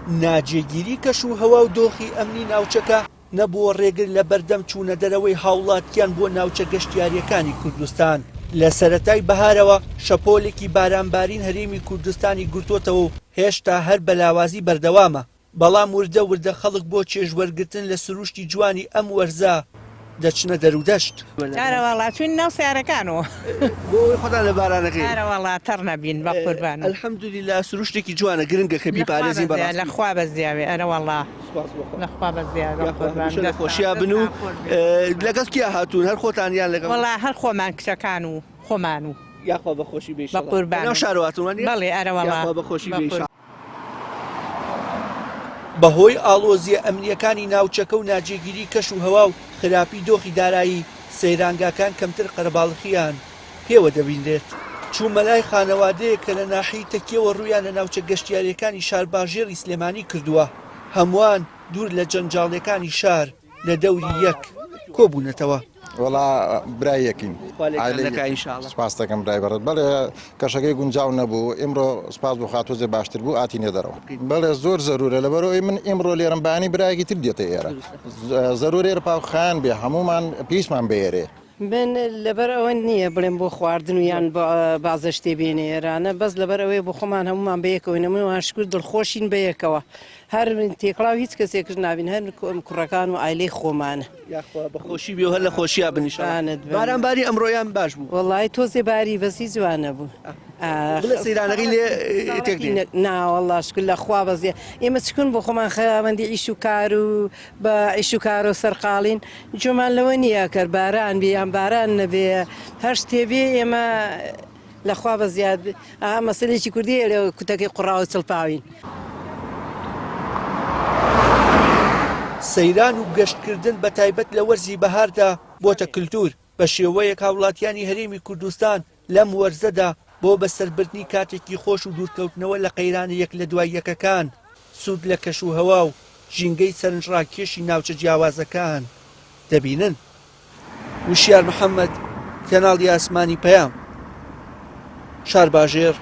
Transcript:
ناجێگیری کەش و هەوا و دۆخی ئەمنی ناوچەکە نەبووە ڕێگر لە بەردەم چوونە دەرەوەی هاوڵاتیان بۆ ناوچە گەشتیارییەکانی کوردستان. لە سەرەتای بەهارەوە شەپۆلێکی بارانبارین هەرێمی کوردستانی گرتۆتەوە و هێشتا هەر بە لاوازی بەردەوامە، بەڵام وردە وردە خەڵک بۆ چێژوەرگرتن لە سروشتی جوانی ئەم وەرزە دەچنە دەرودەشت. ئارەوەڵا چوین ناو سەیارەکانەوە. بۆ ئەوەی خۆتان لە بارانەکەی. ئارەوەڵا تەڕ نەبین بەقوربان. الحمدللە سروشتێکی جوانە گرنگە کە بیپارێزین بەڕاستی. لە خوا بەزیاوێ ئەرەوەڵا. سوپاس بۆ خوا. لە خوا بەزیاوێ بەقوربان. یاخوا هەمیشە لە خۆشیا بن و لەگەڵ کێ هاتوون هەر خۆتان یان لەگەڵ. وەڵا هەر خۆمان کچەکان و خۆمان و. یاخوا بەخۆشی بێ ئیشەڵا. بەقوربان. لەناو شارەوە هاتوون وانیە؟ بەڵێ ئەرەوەڵا. یاخوا بەخۆشی بێ ئیشەڵا. بەهۆی ئاڵۆزییە ئەمنییەکانی ناوچەکە و ناجێگیری کەش و هەوا و خراپی دۆخی دارایی، سەیرانگاکان کەمتر قەرەباڵخییان پێوە دەبینرێت. چوومە لای خانەوادەیەک کە لە ناحیەی تەکیەوە ڕوویان لە ناوچە گەشتیارییەکانی شارباژێڕی سلێمانی کردووە، هەمووان دوور لە جەنجاڵییەکانی شار، لە دەوری یەک کۆبوونەتەوە. وەڵا برای یەکین. خوا لێتان نەکا ان شاء اللە. سوپاست دەکەم برای بەڕێز بەڵێ کەشەکەی گونجاو نەبوو ئیمڕۆ سوپاس بۆ خوا تۆزێ باشتر بوو ئاتینە دەرەوە بەڵێ زۆر زەرورە لەبەرئەوەی من ئیمڕۆ لێرەم بەیانی برایەکی تر دێتە ئێرە زەرورە ئێرە پاکوخایان بێ هەموومان پێویستمان بە ئێرەیە. من لەبەر ئەوە نییە بڵێم بۆ خواردن و یان بۆ بازە شتێ بێنە ئێرانە بەس لەبەر ئەوەیە بۆ خۆمان هەموومان بەیەکەوەین هەموومان شکر دڵخۆشین بەیەکەوە هەر تێکڵاو هیچ کەسێکش نابین هەر کوڕەکان و ئایلەی خۆمانە. یاخوا بەخۆشی بێ و هەر لە خۆشیا بن ئیشەڵا. باران باری ئەمڕۆیان باش بوو. وەڵایی تۆزێ باری بەس هیچ وا نەبوو. بڵێ سەیرانەکەی لێ تێک دێ. نا وەڵا شکر لە خوا بەس ئێمە چکون بۆ خۆمان خەیاوەندی ئیش و کار و بە ئیش و کارۆ سەرقاڵین گوێمان لەوە نییە کەر باران بێ یان باران نەبێ هەر شتێ بێ ئێمە لە خوا بە زیاد ئا مەسەلێکی کوردی هەیە لە کوتەکەی قوڕاوە چڵپاوین. سەیران و گەشتکردن بە تایبەت لە وەرزی بەهاردا بۆتە کلتور، بە شێوەیەک هاوڵاتیانی هەرێمی کوردستان لەم وەرزەدا بۆ بەسەربردنی کاتێکی خۆش و دوورکەوتنەوە لە قەیرانە یەک لە دوای یەکەکان سوود لە کەشوهەوا و ژینگەی سەرنجڕاکێشی ناوچە جیاوازەکان دەبینن. وشیار محەمەد، کەناڵی ئاسمانی پەیام، شارباژێڕ.